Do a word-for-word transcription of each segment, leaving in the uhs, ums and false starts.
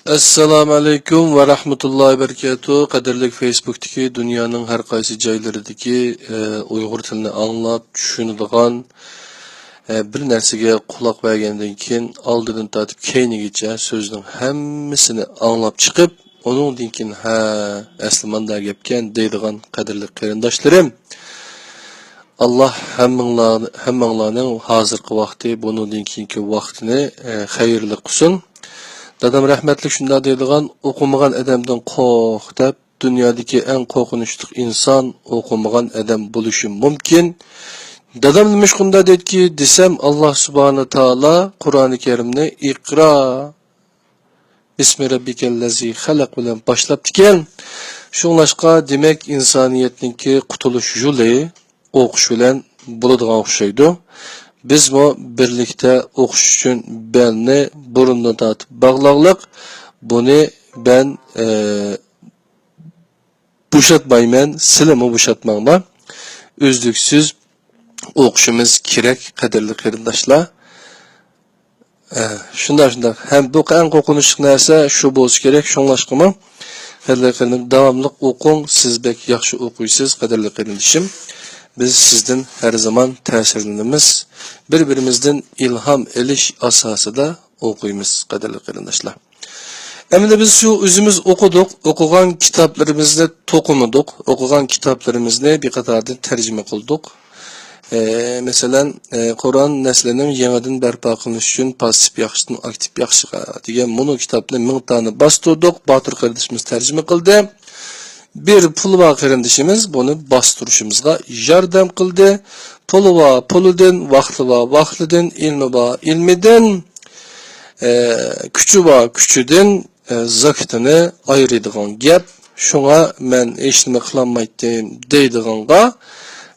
ئەسسالامۇ ئەلەيكۇم ۋە رەھمەتۇللاھى ۋە بەرىكاتۇھ. قەدىرلىك فېيسبۇكتىكى دۇنيانىڭ ھەر قايسى جايلىرىدىكى، ئە، ئۇيغۇر تىلىنى ئاڭلاپ چۈشىنىدىغان، ئە، بىر نەرسىگە قۇلاق بەرگەندىن كېيىن ئالدىدىن تارتىپ كەينىگىچە سۆزنىڭ ھەممىسىنى ئاڭلاپ چىقىپ، ئۇنىڭدىن كېيىن، ھە، ئەسلى مانداق گەپكەن دەيدىغان قەدىرلىك قېرىنداشلىرىم، ئاللا ھەممىڭلار-، ھەممىڭلارنىڭ ھازىرقى ۋاقتى، بۇنىڭدىن كېيىنكى ۋاقتىنى، ئە، خەيرلىك قىلسۇن. دادام رەھمەتلىك شۇنداق دەيدىغان، «ئوقۇمىغان ئادەمدىن قورق» دەپ، دۇنيادىكى ئەڭ قورقۇنچلۇق ئىنسان ئوقۇمىغان ئادەم بولۇشى مۇمكىن. دادام نېمىشقا ئۇنداق دەيدىكى دېسەم، ئاللا سۇبھانە تائالا قۇرئانى كەرىمنى «ئىقرا بىسمى رەببىكەللەزى خەلەق» بىلەن باشلاپتىكەن. شۇڭلاشقا، دېمەك، ئىنسانىيەتنىڭكى قۇتۇلۇش يولى ئوقۇش بىلەن بولىدىغان ئوخشايدۇ. بىزمۇ بىرلىكتە ئوقۇش ئۈچۈن بەلنى بۇرۇندىن تارتىپ باغلاغلىق. بۇنى مەن، ئە، بوشاتمايمەن، سىلىمۇ بوشاتماڭلار. ئۈزلۈكسىز ئوقۇشىمىز كېرەك، قەدىرلىك قېرىنداشلار. ئە، شۇنداق، شۇنداق. ھەم بۇ ئەڭ قورقۇنچلۇق نەرسە شۇ بولسا كېرەك. شۇڭلاشقىمۇ، قەدىرلىك قېرىنداشلار، داۋاملىق ئوقۇڭ. سىز بەك ياخشى ئوقۇيسىز، قەدىرلىك قېرىندىشىم. بىز سىزدىن ھەر زامان تەسىرلىنىمىز. بىر-بىرىمىزدىن ئىلھام ئېلىش ئاساسىدا ئوقۇيمىز، قەدىرلىك قېرىنداشلار. ئەمدى بىز شۇ ئۆزىمىز ئوقۇدۇق، ئوقۇغان كىتابلىرىمىزنى توقۇمىدۇق، ئوقۇغان كىتابلىرىمىزنى بىر قاتاردىن تەرجىمە قىلدۇق. ئە، مەسىلەن، ئە، قۇرئان نەسلىنىڭ يېڭىدىن بەرپا قىلىنىشى ئۈچۈن پاسسىپ ياخشىدىن ئاكتىپ ياخشىغا دېگەن مۇنۇ كىتابنى مىڭ دانە باستۇردۇق. باتۇر قېرىندىشىمىز تەرجىمە قىلدى. بىر پۇلى بار قېرىندىشىمىز بۇنى باستۇرۇشىمىزغا ياردەم قىلدى. پۇلى بار پۇلىدىن، ۋاقتى بار ۋاقتىدىن، ئىلمى بار ئىلمىدىن، ئە، كۈچى بار كۈچىدىن، ئە، زاكىتىنى ئايرىيدىغان گەپ. شۇڭا مەن ھېچنېمە قىلالمايتتىم دەيدىغانغا،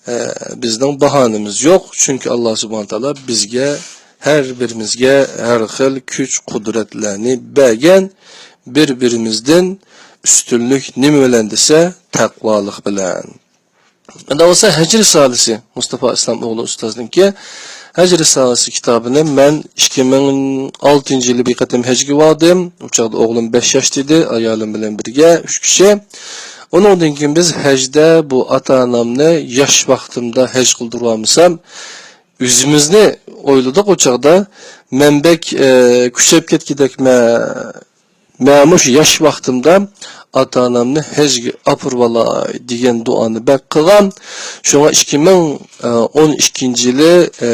ئە، بىزنىڭ باھانىمىز يوق. چۈنكى ئاللا سۇبھانە تائالا بىزگە، ھەر بىرىمىزگە ھەر خىل كۈچ، قۇدرەتلەرنى بەرگەن. بىر-بىرىمىزدىن ئۈستۈنلۈك نېمە بىلەن دېسە، تەقۋالىق بىلەن. ئەمدى بولسا ھەج رىسالىسى، مۇستافا ئىسلام ئوغلى ئۇستازنىڭكى ھەج رىسالىسى كىتابىنى مەن ئىككى مىڭ ئالتىنچى يىلى بىر قېتىم ھەجگە باردىم. ئۇ چاغدا ئوغلۇم بەش ياشتا ئىدى، ئايالىم بىلەن بىرگە ئۈچ كىشى. ئۇنىڭدىن كېيىن بىز ھەجدە بۇ ئاتا-ئانامنى ياش ۋاقتىمدا ھەج قىلدۇرۇۋالمىسام، ئۆزىمىزنى ئويلىدۇق ئۇ چاغدا. مەن بەك، ئە، كۈچەپ كەتكۈدەكمەن. مەن مۇشۇ ياش ۋاقتىمدا ئاتا-ئانامنى ھەجگە ئاپىرىۋالاي دېگەن دۇئانى بەك قىلغان. شۇڭا ئىككى مىڭ ئون ئىككىنچى يىلى، ئە،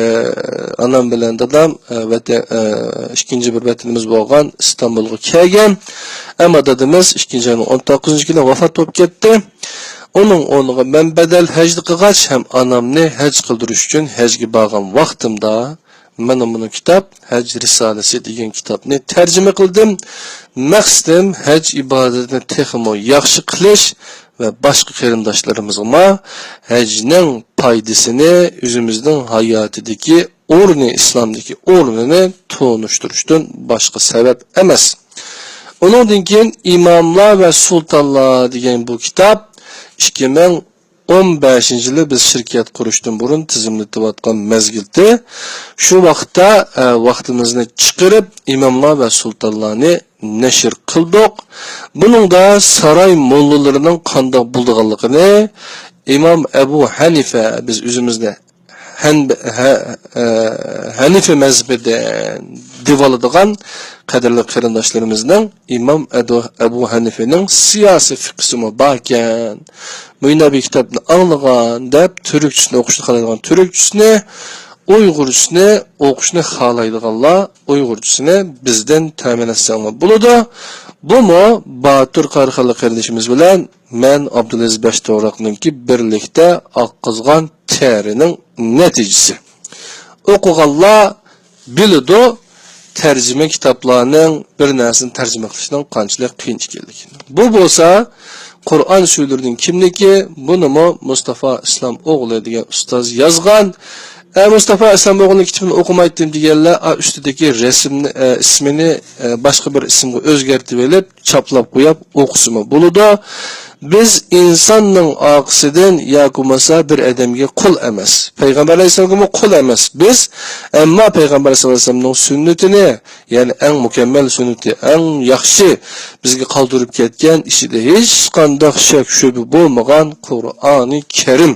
ئانام بىلەن دادام، ئە، ۋەتە-، ئە، ئىككىنچى بىر ۋەتىنىمىز بولغان ئىستانبۇلغا كەلگەن. ئەمما دادىمىز ئىككىنچى ئاينىڭ ئون توققۇزىنچى كۈنى ۋاپات بولۇپ كەتتى. ئۇنىڭ ئورنىغا مەن بەدەل ھەجنى قىلغاچ ھەم ئانامنى ھەج قىلدۇرۇش ئۈچۈن ھەجگە بارغان ۋاقتىمدا، مانا مۇنۇ كىتاب، ھەج رىسالىسى دېگەن كىتابنى تەرجىمە قىلدىم. مەقسىتىم ھەج ئىبادىتىنى تېخىمۇ ياخشى قىلىش ۋە باشقا قېرىنداشلىرىمىزغىمۇ ھەجنىڭ پايدىسىنى، ئۆزىمىزنىڭ ھاياتىدىكى ئورنى، ئىسلامدىكى ئورنىنى تونۇشتۇرۇشتىن باشقا سەۋەب ئەمەس. ئۇنىڭدىن كېيىن ئىماملار ۋە سۇلتانلار دېگەن بۇ كىتاب ئىككى مىڭ ئون بەشىنچى يىلى بىز شىركەت قۇرۇشتىن بۇرۇن تىزىملىتىۋاتقان مەزگىلتى. شۇ ۋاقىتتا، ئە، ۋاقتىمىزنى چىقىرىپ، ئىماملار ۋە سۇلتانلارنى نەشر قىلدۇق. بۇنىڭدا ساراي موللىلىرىنىڭ قانداق بولىدىغانلىقىنى ئىمام ئەبۇ ھەنىفە، بىز ئۆزىمىزنى ھەن-، ھە-، ئە، ھەنىفە مەزھىپىدە دېۋالىدىغان قەدىرلىك قېرىنداشلىرىمىزنىڭ ئىمام ئەدۇ-، ئەبۇ ھەنىفىنىڭ سىياسىي فىقھىسىمۇ باركەن. مۇنداق بىر كىتابنى ئاڭلىغان دەپ، تۈركچىسىنى ئوقۇشنى خالايدىغان تۈركچىسىنى، ئۇيغۇرچىسىنى ئوقۇشنى خالايدىغانلار ئۇيغۇرچىسىنى بىزدىن تەمىن ئەتسەڭلار بولىدۇ. بۇمۇ باتۇر قاراخانلىق قېرىندىشىمىز بىلەن مەن ئابدۇلئەزىز بەشتوغراقنىڭكى بىرلىكتە ئاققۇزغان تەرىنىڭ نەتىجىسى. ئوقۇغانلار بىلىدۇ، تەرجىمە كىتابلارنىڭ بىر نەرسىنى تەرجىمە قىلىشنىڭ قانچىلىك قىيىن ئىكەنلىكىنى. بۇ بولسا قۇرئان سۈرىلىرىنىڭ كىملىكى، بۇنىمۇ مۇستافا ئىسلام ئوغلى دېگەن ئۇستاز يازغان. ئە، مۇستافا ئىسلام ئوغلىنىڭ كىتابىنى ئوقۇمايتتىم دېگەنلەر، ئا، ئۈستىدىكى رەسىمنى، ئە، ئىسمىنى، ئە، باشقا بىر ئىسىمغا ئۆزگەرتىۋېلىپ، چاپلاپ قويۇپ ئوقۇسىمۇ بولىدۇ. بىز ئىنساننىڭ ئارقىسىدىن ياكى بولمىسا بىر ئادەمگە قۇل ئەمەس. پەيغەمبەر ئەلەيھىسسالامغىمۇ قۇل ئەمەس بىز. ئەمما پەيغەمبەر سەللەللاھۇ ئەلەيھى ۋەسەللەمنىڭ سۈننىتىنى، يەنى ئەڭ مۇكەممەل سۈننىتى، ئەڭ ياخشى بىزگە قالدۇرۇپ كەتكەن، ئىچىدە ھېچقانداق شەك شۈبھە بولمىغان قۇرئانى كەرىم.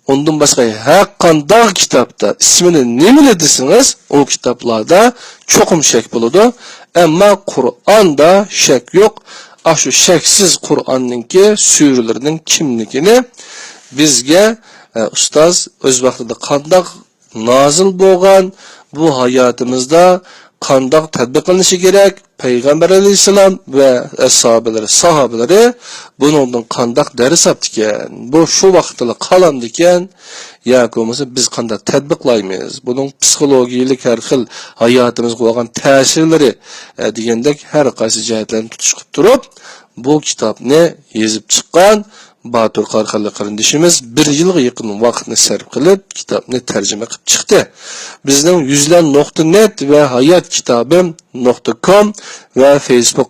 ئۇندىن باشقا ھەر قانداق كىتابتا ئىسمىنى نېمىنى دېسىڭىز، ئۇ كىتابلاردا چوقۇم شەك بولىدۇ. ئەمما قۇرئاندا شەك يوق. ئاشۇ شەكسىز قۇرئاننىڭكى سۈرىلىرىنىڭ كىملىكىنى بىزگە، ئە، ئۇستاز ئۆز ۋاقتىدا قانداق نازىل بولغان، بۇ ھاياتىمىزدا قانداق تەتبىقلىنىشى كېرەك، پەيغەمبەر ئەلەيھىسسالام ۋە ئەسھابىلىرى، ساھابىلىرى بۇنىڭدىن قانداق دەرس ئاپتىكەن، بۇ شۇ ۋاقىتلا قالامدىكەن ياكى بولمىسا بىز قانداق تەتبىقلايمىز، بۇنىڭ پسىخولوگىيەلىك ھەر خىل ھاياتىمىزغا بولغان تەسىرلىرى، ئە، دېگەندەك ھەر قايسى جەھەتلەرنى تۇتۇش قىلىپ تۇرۇپ، بۇ كىتابنى يېزىپ چىققان باتۇر قاراخانلىق قېرىندىشىمىز بىر يىلغا يېقىن ۋاقىتنى سەرپ قىلىپ، كىتابنى تەرجىمە قىلىپ چىقتى. بىزنىڭ يۈزلەن نۇقتا نەت ۋە ھايات كىتابى نۇقتا كوم ۋە فېيسبۇك،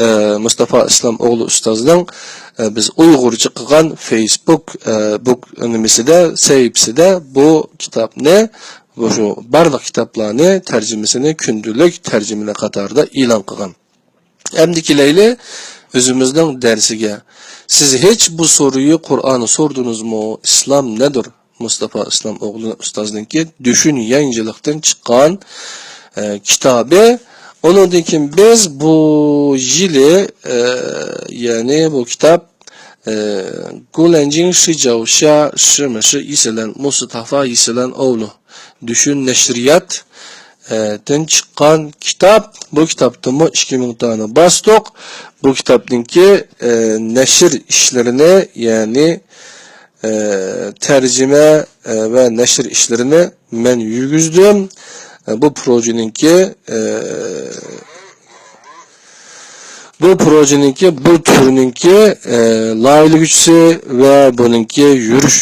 ئە، مۇستافا ئىسلام ئوغلى ئۇستازنىڭ، ئە، بىز ئۇيغۇرچە قىلغان فېيسبۇك، ئە، بۇك نېمىسىدە، سەھىپىسىدە بۇ كىتابنى، بۇ شۇ بارلىق كىتابلارنى تەرجىمىسىنى كۈندىلىك تەرجىمىلەر قاتارىدا ئېلان قىلغان. ئەمدى كېلەيلى ئۆزىمىزنىڭ دەرسىگە. سىز ھېچ بۇ سورۇيى قۇرئانى سوردىڭىزمۇ؟ ئىسلام نەدۇر؟ مۇستافا ئىسلام ئوغلى ئۇستازنىڭكى دۈشۈن يەنجىلىقتىن چىققان، ئە، كىتابى. ئۇنىڭدىن كېيىن بىز بۇ يىلى، ئە، يەنى بۇ كىتاب، ئە، گۇلەنجىڭ شىجاۋشا شىمىشى ئىسىلەن مۇستافا ئىسىلەن ئوغلى دۈشۈن نەشرىيات، ئە، دىن چىققان كىتاب. بۇ كىتابتىنمۇ ئىككى مىڭ دانە باستۇق. بۇ كىتابنىڭكى، ئە، نەشر ئىشلىرىنى، يەنى، ئە، تەرجىمە، ئە، ۋە نەشر ئىشلىرىنى مەن يۈرگۈزدۈم. ئە، بۇ پروژىنىڭكى، ئە، بۇ پروژىنىڭكى، بۇ تۈرنىڭكى، ئە، لايىھىلىگۈچىسى ۋە بۇنىڭكى يۈرۈش،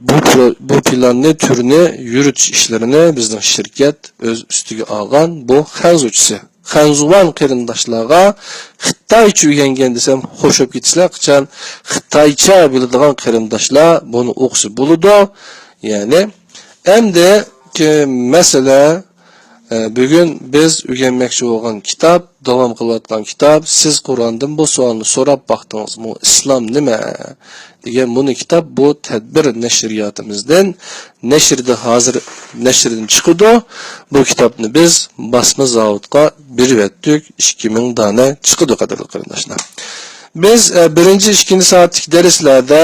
بۇ پرو-، بۇ پىلاننى، تۈرنى يۈرۈتۈش ئىشلىرىنى بىزنىڭ شىركەت ئۆز ئۈستىگە ئالغان بۇ خەنزۇچىسى. خەنزۇۋان قېرىنداشلارغا خىتايچە ئۆگەنگەن دېسەم خوش بولۇپ كېتىسىلەر. قاچان خىتايچە بىلىدىغان قېرىنداشلار بۇنى ئوقۇسا بولىدۇ. يەنى ئەمدى مەسىلە، ئە، بۈگۈن بىز ئۆگەنمەكچى بولغان كىتاب، داۋام قىلىۋاتقان كىتاب، سىز قۇرئاندىن بۇ سوئالنى سوراپ باقتىڭىزمۇ؟ ئىسلام نېمە؟ دېگەن مۇنۇ كىتاب بۇ تەدبىر نەشرىياتىمىزدىن نەشرىدە ھازىر نەشردىن چىقىدۇ. بۇ كىتابنى بىز باسما زاۋۇتقا بېرىۋەتتۇق. ئىككى مىڭ دانە چىقىدۇ، قەدىرلىك قېرىنداشلار. بىز، ئە، بىرىنچى، ئىككىنچى سائەتلىك دەرسلەردە،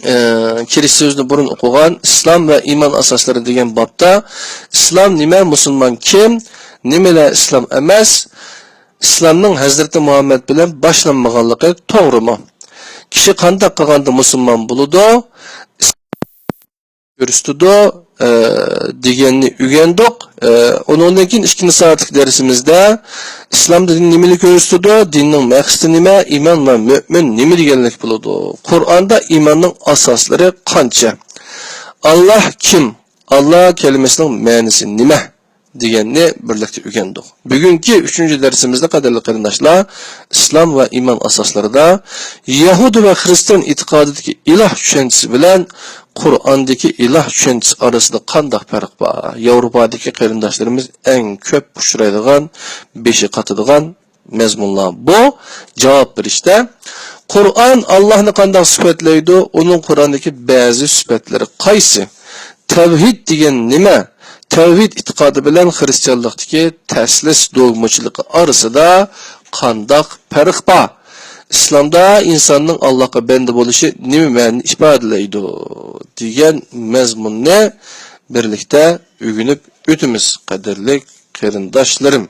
ئە، كىرىش سۆزىنى بۇرۇن ئوقۇغان ئىسلام ۋە ئىمان ئاساسلىرى دېگەن بابتا ئىسلام نېمە، مۇسۇلمان كىم، نېمىلەر ئىسلام ئەمەس، ئىسلامنىڭ ھەزرىتى مۇھەممەد بىلەن باشلانمىغانلىقى توغرىمۇ؟ كىشى قانداق قىلغاندا مۇسۇلمان بولىدۇ؟ كۆرسىتىدۇ، ئە، دېگەننى ئۆگەندۇق. ئە، ئۇنىڭدىن كېيىن ئىككىنچى سائەتلىك دەرسىمىزدە ئىسلامدا دىن نېمىنى كۆرسىتىدۇ، دىننىڭ مەقسىتى نېمە، ئىمان ۋە مۆمىن نېمە دېگەنلىك بولىدۇ، قۇرئاندا ئىماننىڭ ئاساسلىرى قانچە، ئاللاھ كىم، ئاللاھ كەلىمىسىنىڭ مەنىسى نېمە دېگەننى بىرلىكتە ئۆگەندۇق. بۈگۈنكى ئۈچىنچى دەرسىمىزدە، قەدىرلىك قېرىنداشلار، ئىسلام ۋە ئىمان ئاساسلىرىدا يەھۇدىي ۋە خىرىستىيان ئېتىقادىدىكى ئىلاھ چۈشەنچىسى بىلەن قۇرئاندىكى ئىلاھ چۈشەنچىسى ئارىسىدا قانداق پەرق بار؟ ياۋروپادىكى قېرىنداشلىرىمىز ئەڭ كۆپ ئۇچرايدىغان، بېشى قاتىدىغان مەزمۇنلار بۇ. جاۋاب بېرىشتە، قۇرئان ئاللاھنى قانداق سۈپەتلەيدۇ؟ ئۇنىڭ قۇرئاندىكى بەزى سۈپەتلىرى قايسى؟ تەۋھىد دېگەن نېمە؟ تەۋھىد ئېتىقادى بىلەن خىرىستىيانلىقتىكى تەسلىس دوگمىچىلىقى ئارىسىدا قانداق پەرق بار؟ ئىسلامدا ئىنساننىڭ ئاللاھقا بەندە بولۇشى نېمە مەنىنى ئىپادىلەيدۇ؟ دېگەن مەزمۇننى بىرلىكتە ئۆگىنىپ ئۆتىمىز، قەدىرلىك قېرىنداشلىرىم.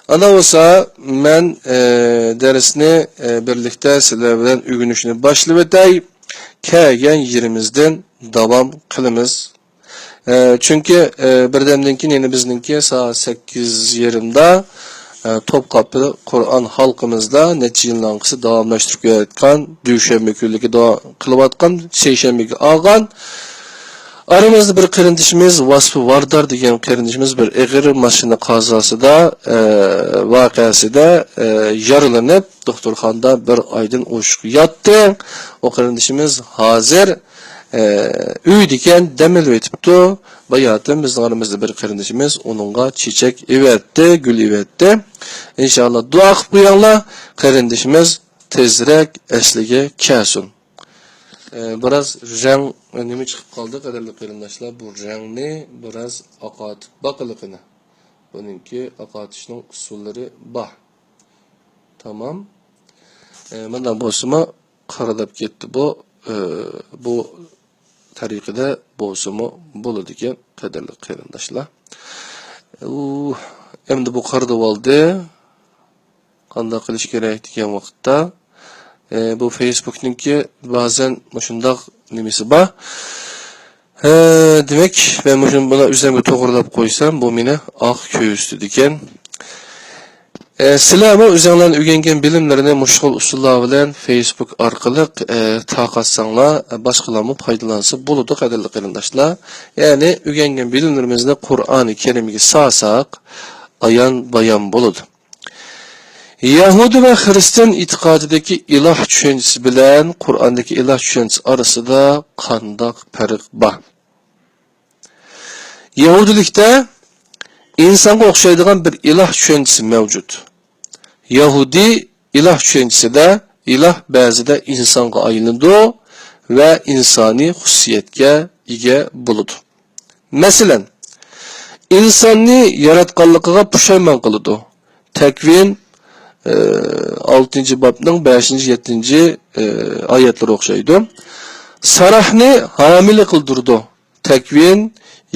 ئانا بولسا، مەن، ئە، دەرسنى، ئە، بىرلىكتە سىلەر بىلەن ئۆگىنىشنى باشلىۋېتەي. كەلگەن يېرىمىزدىن داۋام قىلىمىز. ئە، چۈنكى، ئە، بىردەمدىن كېيىن يەنە بىزنىڭكى سائەت سەككىز يېرىمدا، ئە، توپقاپى قۇرئان ھالقىمىزدا نەچچە يىلنىڭ ئارقىسى داۋاملاشتۇرۇپ كېلىۋاتقان، دۈشەنبە كۈنلۈكى داۋام قىلىۋاتقان، سەيشەنبىگە ئالغان ئارىمىزدا بىر قېرىندىشىمىز، ۋاسپى ۋاردار دېگەن قېرىندىشىمىز بىر ئېغىر ماشىنا قازاسىدا، ئە، ۋەقەسىدە، ئە، يارىلىنىپ، دوختۇرخانىدا بىر ئايدىن ئوشۇق ياتتى. ئۇ قېرىندىشىمىز ھازىر، ئە، ئۆيدىكەن، دەم ئېلىۋېتىپتۇ. باياتىن بىزنىڭ ئارىمىزدا بىر قېرىندىشىمىز ئۇنىڭغا چېچەك ئېۋەتتى، گۈل ئېۋەتتى. ئىنشاللا دۇئا قىلىپ قويۇڭلار، قېرىندىشىمىز تېزرەك ئەسلىگە كەلسۇن. ئە، بىراز رەڭ نېمە چىقىپ قالدى، قەدىرلىك قېرىنداشلار. بۇ رەڭنى بىراز ئاقارتىپ باقىلى قېنى. بۇنىڭكى ئاقارتىشنىڭ ئۇسۇللىرى بار. تامام. ئە، مۇنداق بولسىمۇ قارىداپ كەتتى بۇ. ئە، بۇ تەرىقىدە بولسىمۇ بولىدىكەن، قەدىرلىك قېرىنداشلار. ئۇ، ئەمدى بۇ قارىدىۋالدى. قانداق قىلىش كېرەك دېگەن ۋاقىتتا، ئە، بۇ فېيسبۇكنىڭكى بەزەن مۇشۇنداق نېمىسى بار. ھە، دېمەك، مەن مۇشۇنى بۇنى ئۆزۈمگە توغرىلاپ قويسام، بۇ مېنى ئاق كۆرسىتىدىكەن. ئە، سىلەرمۇ ئۆزۈڭلارنىڭ ئۆگەنگەن بىلىملىرىنى مۇشۇ خىل ئۇسۇللار بىلەن فېيسبۇك ئارقىلىق، ئە، تارقاتساڭلار، ئە، باشقىلارمۇ پايدىلانسا بولىدۇ، قەدىرلىك قېرىنداشلار. يەنى ئۆگەنگەن بىلىملىرىمىزنى قۇرئانى كەرىمگە سالساق، ئايان بايان بولىدۇ. يەھۇدىي ۋە خىرىستىيان ئېتىقادىدىكى ئىلاھ چۈشەنچىسى بىلەن قۇرئاندىكى ئىلاھ چۈشەنچىسى ئارىسىدا قانداق پەرق بار؟ يەھۇدىيلىكتە ئىنسانغا ئوخشايدىغان بىر ئىلاھ چۈشەنچىسى مەۋجۇت. يەھۇدىي ئىلاھ چۈشەنچىسىدە ئىلاھ بەزىدە ئىنسانغا ئايلىنىدۇ ۋە ئىنسانىي خۇسۇسىيەتكە ئىگە بولىدۇ. مەسىلەن، ئىنساننى ياراتقانلىقىغا پۇشايمان قىلىدۇ. تەكۋىن، ئە، ئالتىنچى بابنىڭ بەشىنچى، يەتتىنچى، ئە، ئايەتلىرى ئوخشايدۇ. ساراھنى ھامىلە قىلدۇرىدۇ. تەكۋىن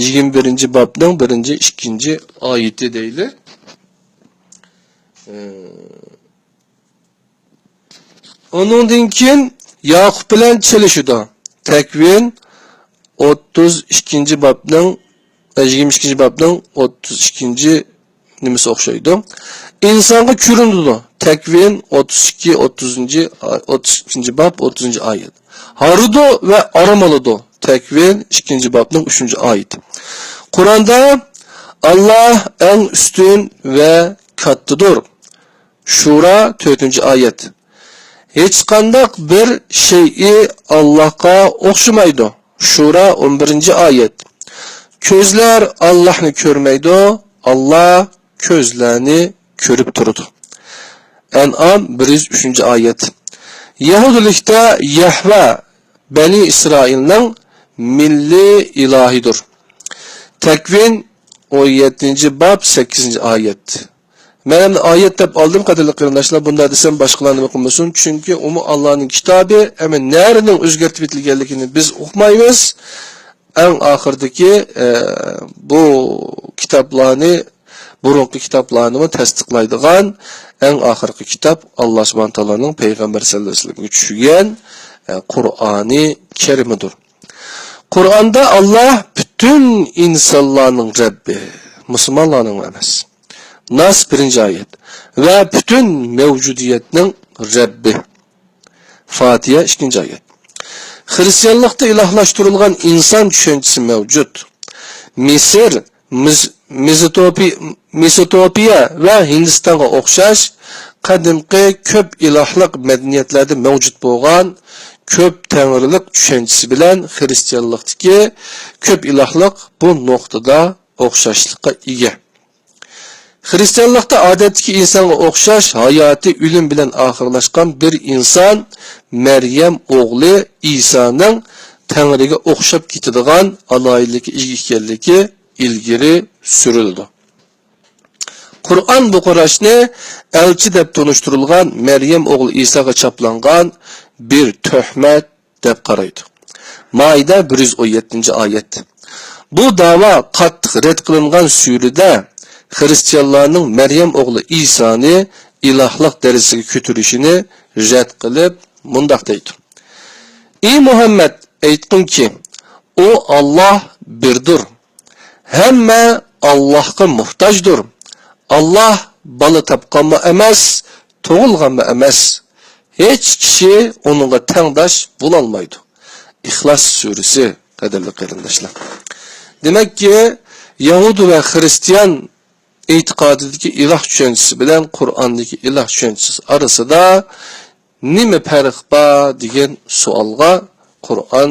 يىگىرمە بىرىنچى بابنىڭ بىرىنچى، ئىككىنچى ئايىتى دەيلى. ئە، ئۇنىڭدىن كېيىن ياقۇپ بىلەن چېلىشىدۇ. تەكۋىن ئوتتۇز ئىككىنچى بابنىڭ، ئە، يىگىرمە ئىككىنچى بابنىڭ ئوتتۇز ئىككىنچى نېمىسى ئوخشايدۇ. ئىنسانغا كۆرۈنىدۇ. تەكۋىن ئوتتۇز ئىككى، ئوتتۇزىنچى، ئوتتۇز ئىككىنچى باب، ئوتتۇزىنچى ئايەت. ھارىدۇ ۋە ئارام ئالىدۇ. تەكۋىن ئىككىنچى بابنىڭ ئۈچىنچى ئايىتى. قۇرئاندا، «ئاللاھ ئەڭ ئۈستۈن ۋە كاتتىدۇر.» شۇرا، تۆتىنچى ئايەت. «ھېچقانداق بىر شەيئى ئاللاھقا ئوخشىمايدۇ.» شۇرا، ئون بىرىنچى ئايەت. «كۆزلەر ئاللاھنى كۆرمەيدۇ، ئاللاھ كۆزلەرنى كۆرۈپ تۇرىدۇ.» ئەنئام، بىر يۈز ئۈچىنچى ئايەت. يەھۇدىيلىكتە يەھۋە بەنى ئىسرائىلنىڭ مىللىي ئىلاھىدۇر. تەكۋىن، ئون يەتتىنچى باب، سەككىزىنچى ئايەت. مەن ئەمدى ئايەت دەپ ئالدىم، قەدىرلىك قېرىنداشلار، بۇنداق دېسەم باشقىلار نېمە قىلمىسۇن، چۈنكى ئۇمۇ ئاللانىڭ كىتابى، ئەمما نەرىنىڭ ئۆزگەرتىپ ئېتىلگەنلىكىنى بىز ئۇقمايمىز. ئەڭ ئاخىرىدىكى، ئە، بۇ كىتابلارنى، بۇرۇنقى كىتابلارنىمۇ تەستىقلايدىغان ئەڭ ئاخىرقى كىتاب ئاللا سۇبھانە تائالانىڭ پەيغەمبەر سەللەللاھۇ ئەلەيھى ۋەسەللەمگە چۈشۈرگەن، ئە، قۇرئانى كەرىمىدۇر. قۇرئاندا ئاللا پۈتۈن ئىنسانلارنىڭ رەببى، مۇسۇلمانلارنىڭ ئەمەس. ناس، بىرىنچى ئايەت. ۋە پۈتۈن مەۋجۇدىيەتنىڭ رەببى. فاتىھە، ئىككىنچى ئايەت. خىرىستىيانلىقتا ئىلاھلاشتۇرۇلغان ئىنسان چۈشەنچىسى مەۋجۇت. مىسىر، مىز-، مېزوتوپى-، مېسوتوپىيە ۋە ھىندىستانغا ئوخشاش قەدىمكى كۆپ ئىلاھلىق مەدەنىيەتلەردە مەۋجۇت بولغان كۆپ تەڭرىلىق چۈشەنچىسى بىلەن خىرىستىيانلىقتىكى كۆپ ئىلاھلىق بۇ نۇقتىدا ئوخشاشلىققا ئىگە. خىرىستىيانلىقتا ئادەتتىكى ئىنسانغا ئوخشاش ھاياتى ئۆلۈم بىلەن ئاخىرلاشقان بىر ئىنسان مەريەم ئوغلى ئىسانىڭ تەڭرىگە ئوخشاپ كېتىدىغان ئالاھىدىلىككە ئىگە ئىكەنلىكى ئىلگىرى سۈرۈلىدۇ. قۇرئان بۇ قاراشنى ئەلچى دەپ تونۇشتۇرۇلغان مەريەم ئوغلى ئىساغا چاپلانغان بىر تۆھمەت دەپ قارايدۇ. مائىدە، بىر يۈز ئون يەتتىنچى ئايەت. بۇ داۋا قاتتىق رەت قىلىنغان سۈرىدە خىرىستىيانلارنىڭ مەريەم ئوغلى ئىسانى ئىلاھلىق دەرىجىسىگە كۆتۈرۈشىنى رەت قىلىپ مۇنداق دەيدۇ: ئى مۇھەممەد، ئېيتقىنكى، ئۇ ئاللاھ بىردۇر. ھەممە ئاللاھقا موھتاجدۇر. ئاللاھ بالا تاپقانمۇ ئەمەس، تۇغۇلغانمۇ ئەمەس. ھېچ كىشى ئۇنىڭغا تەڭداش بولالمايدۇ. ئىخلاس سۈرىسى، قەدىرلىك قېرىنداشلار. دېمەككى، يەھۇدىي ۋە خىرىستىيان ئېتىقادىدىكى ئىلاھ چۈشەنچىسى بىلەن قۇرئاندىكى ئىلاھ چۈشەنچىسى ئارىسىدا نېمە پەرق بار دېگەن سوئالغا قۇرئان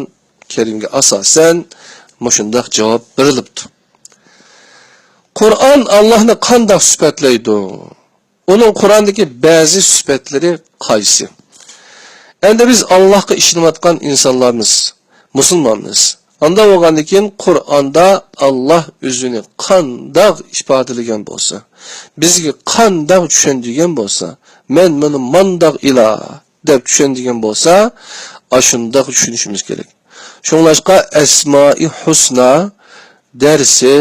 كەرىمگە ئاساسەن مۇشۇنداق جاۋاب بېرىلىپتۇ. قۇرئان ئاللاھنى قانداق سۈپەتلەيدۇ؟ ئۇنىڭ قۇرئاندىكى بەزى سۈپەتلىرى قايسى؟ ئەمدى بىز ئاللاھقا ئىشىنىۋاتقان ئىنسانلارمىز، مۇسۇلمانمىز. ئانداق بولغاندىن كېيىن قۇرئاندا ئاللاھ ئۆزىنى قانداق ئىپادىلىگەن بولسا، بىزگە قانداق چۈشەندۈرگەن بولسا، مەن مانا مانداق ئىلاھ دەپ چۈشەندۈرگەن بولسا، ئاشۇنداق چۈشىنىشىمىز كېرەك. شۇڭلاشقا ئەسمائى ھۇسنا دەرسى،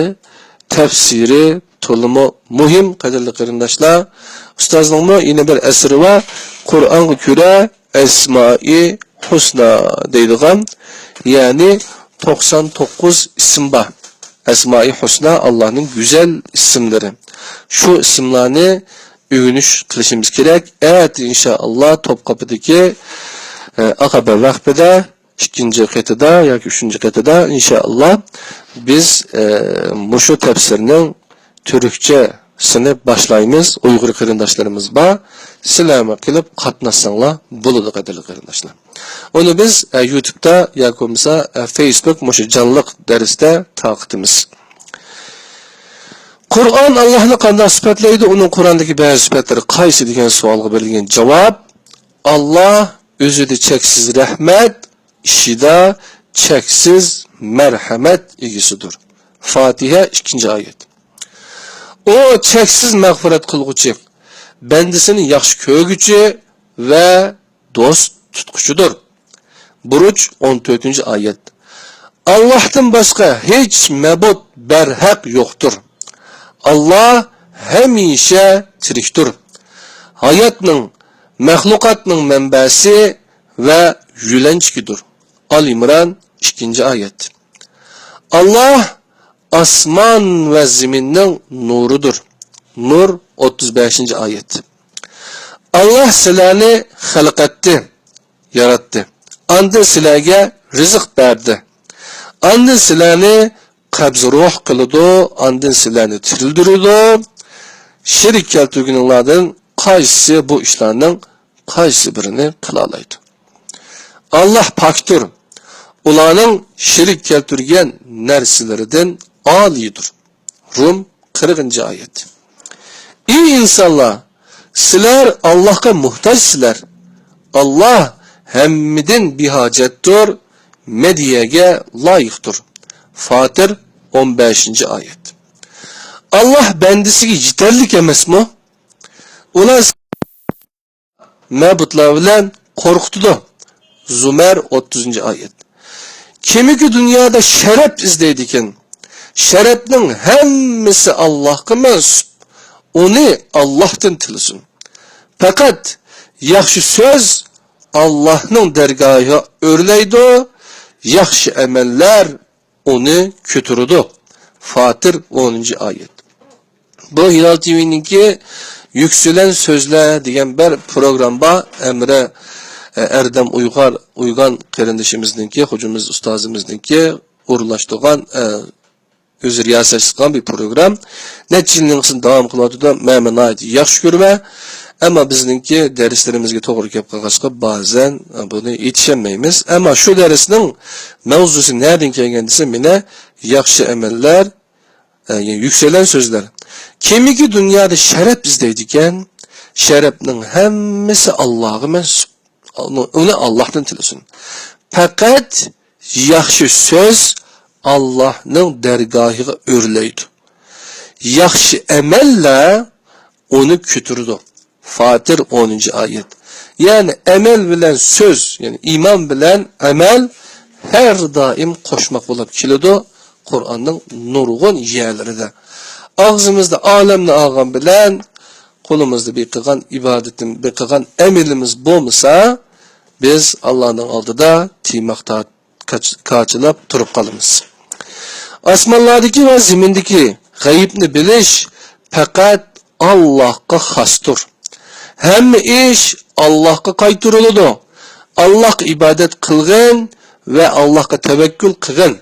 تەپسىرى تولىمۇ مۇھىم، قەدىرلىك قېرىنداشلار. ئۇستازنىڭمۇ يەنە بىر ئەسىرى بار، قۇرئانغا كۆرە ئەسمائى ھۇسنا دەيدىغان، يەنى توقسان توققۇز ئىسىم بار. ئەسمائى ھۇسنا، ئاللاھنىڭ گۈزەل ئىسىملىرى. شۇ ئىسىملارنى ئۆگىنىش قىلىشىمىز كېرەك. ئەتە ئىنشائاللا توپقاپىدىكى، ئە، ئاقابە ۋەقپىدە ئىككىنچى قېتىدا ياكى ئۈچىنچى قېتىدا ئىنشائاللا بىز، ئە، مۇشۇ تەپسىرنىڭ تۈركچىسىنى باشلايمىز. ئۇيغۇر قېرىنداشلىرىمىز بار. سىلەرمۇ كېلىپ قاتناشساڭلار بولىدۇ، قەدىرلىك قېرىنداشلار. ئۇنى بىز، ئە، يۇتۇبتا ياكى بولمىسا، ئە، فېيسبۇك مۇشۇ جانلىق دەرستە تارقىتىمىز. قۇرئان ئاللاھنى قانداق سۈپەتلەيدۇ؟ ئۇنىڭ قۇرئاندىكى بەزى سۈپەتلىرى قايسى دېگەن سوئالغا بېرىلگەن جاۋاب، ئاللاھ ئۆزىدە چەكسىز رەھمەت، ئىشىدا چەكسىز مەرھەمەت ئىگىسىدۇر. فاتىھە، ئىككىنچى ئايەت. ئۇ چەكسىز مەغپىرەت قىلغۇچى، بەندىسىنى ياخشى كۆرگۈچى ۋە دوست تۇتقۇچىدۇر. بۇرۇج، ئون تۆتىنچى ئايەت. ئاللاھتىن باشقا ھېچ مەبۇد بەرھەق يوقتۇر. ئاللاھ ھەمىشە تىرىكتۇر. ھاياتنىڭ، مەخلۇقاتنىڭ مەنبەسى ۋە يۆلەنچۈكىدۇر. ئال ئىمران، ئىككىنچى ئايەت. ئاللاھ ئاسمان ۋە زېمىننىڭ نۇرىدۇر. نۇر، ئوتتۇز بەشىنچى ئايەت. ئاللاھ سىلەرنى خەلق ئەتتى، ياراتتى. ئاندىن سىلەرگە رىزىق بەردى. ئاندىن سىلەرنى قەبزى روھ قىلىدۇ، ئاندىن سىلەرنى تىرىلدۈرىدۇ. شېرىك كەلتۈرگىنىڭلاردىن قايسىسى بۇ ئىشلارنىڭ قايسى بىرىنى قىلالايدۇ؟ ئاللاھ پاكتۇر، ئۇلارنىڭ شېرىك كەلتۈرگەن نەرسىلىرىدىن ئالىيدۇر. رۇم، قىرىقىنچى ئايەت. ئى ئىنسانلار، سىلەر ئاللاھقا موھتاجسىلەر. ئاللاھ ھەممىدىن بىھاجەتتۇر، مەدھىيەگە لايىقتۇر. فاتىر، ئون بەشىنچى ئايەت. ئاللاھ بەندىسىگە يېتەرلىك ئەمەسمۇ؟ ئۇلار مەبۇدلار بىلەن قورقۇتىدۇ. زۇمەر، ئوتتۇزىنچى ئايەت. كىمكى دۇنيادا شەرەپ ئىزدەيدىكەن، شەرەپنىڭ ھەممىسى ئاللاھقا مەنسۇپ. ئۇنى ئاللاھتىن تىلىسۇن. پەقەت ياخشى سۆز ئاللاھنىڭ دەرگاھىغا ئۆرلەيدۇ، ياخشى ئەمەللەر ئۇنى كۆتۈرىدۇ. فاتىر، ئونىنچى ئايەت. بۇ ھىلال تىۋىنىڭكى يۈكسىلەن سۆزلە دېگەن بىر پروگرامما بار. ئەمرە، ئە، ئەردەم ئۇيغار، ئۇيغان قېرىندىشىمىزنىڭكى، خوجىمىز ئۇستازىمىزنىڭكى ئورۇنلاشتۇرغان، ئە، ئۆزى رىياسەتچىلىك قىلغان بىر پروگرام. نەچچە يىلنىڭ داۋام قىلىۋاتىدۇ. مەنمۇ ناھايىتى ياخشى كۆرىمەن. ئەمما بىزنىڭكى دەرسلىرىمىزگە توغرا كەپ قالغاچقا، بەزەن بۇنى يېتىشەلمەيمىز. ئەمما شۇ دەرسنىڭ مەۋزۇسى نەدىن كەلگەن دېسە، مانا ياخشى ئەمەللەر، ئە، يۈكسەلگەن سۆزلەر. كىمكى دۇنيادا شەرەپ ئىزدەيدىكەن، شەرەپنىڭ ھەممىسى ئاللاھقا مەنسۇپ. ئۇنى ئاللاھتىن تىلىسۇن. پەقەت ياخشى سۆز ئاللاھنىڭ دەرگاھىغا ئۆرلەيدۇ. ياخشى ئەمەللەر ئۇنى كۆتۈرىدۇ. فاتىر، ئونىنچى ئايەت. يەنى ئەمەل بىلەن سۆز، يەنى ئىمان بىلەن ئەمەل ھەر دائىم قوشماق بولۇپ كېلىدۇ قۇرئاننىڭ نۇرغۇن يەرلىرىدە. ئاغزىمىزدا ئالەمنى ئالغان بىلەن قولىمىزدا بىر قىلغان ئىبادىتىم-، بىر قىلغان ئەمىلىمىز بولمىسا، بىز ئاللانىڭ ئالدىدا تىيماق تارت-، كاچ-، كاچىلاپ تۇرۇپ قالىمىز. ئاسمانلاردىكى ۋە زېمىندىكى غەيىبنى بىلىش پەقەت ئاللاھقا خاستۇر. ھەممە ئىش ئاللاھقا قايتۇرۇلىدۇ. ئاللاھقا ئىبادەت قىلغىن ۋە ئاللاھقا تەۋەككۈل قىلغىن.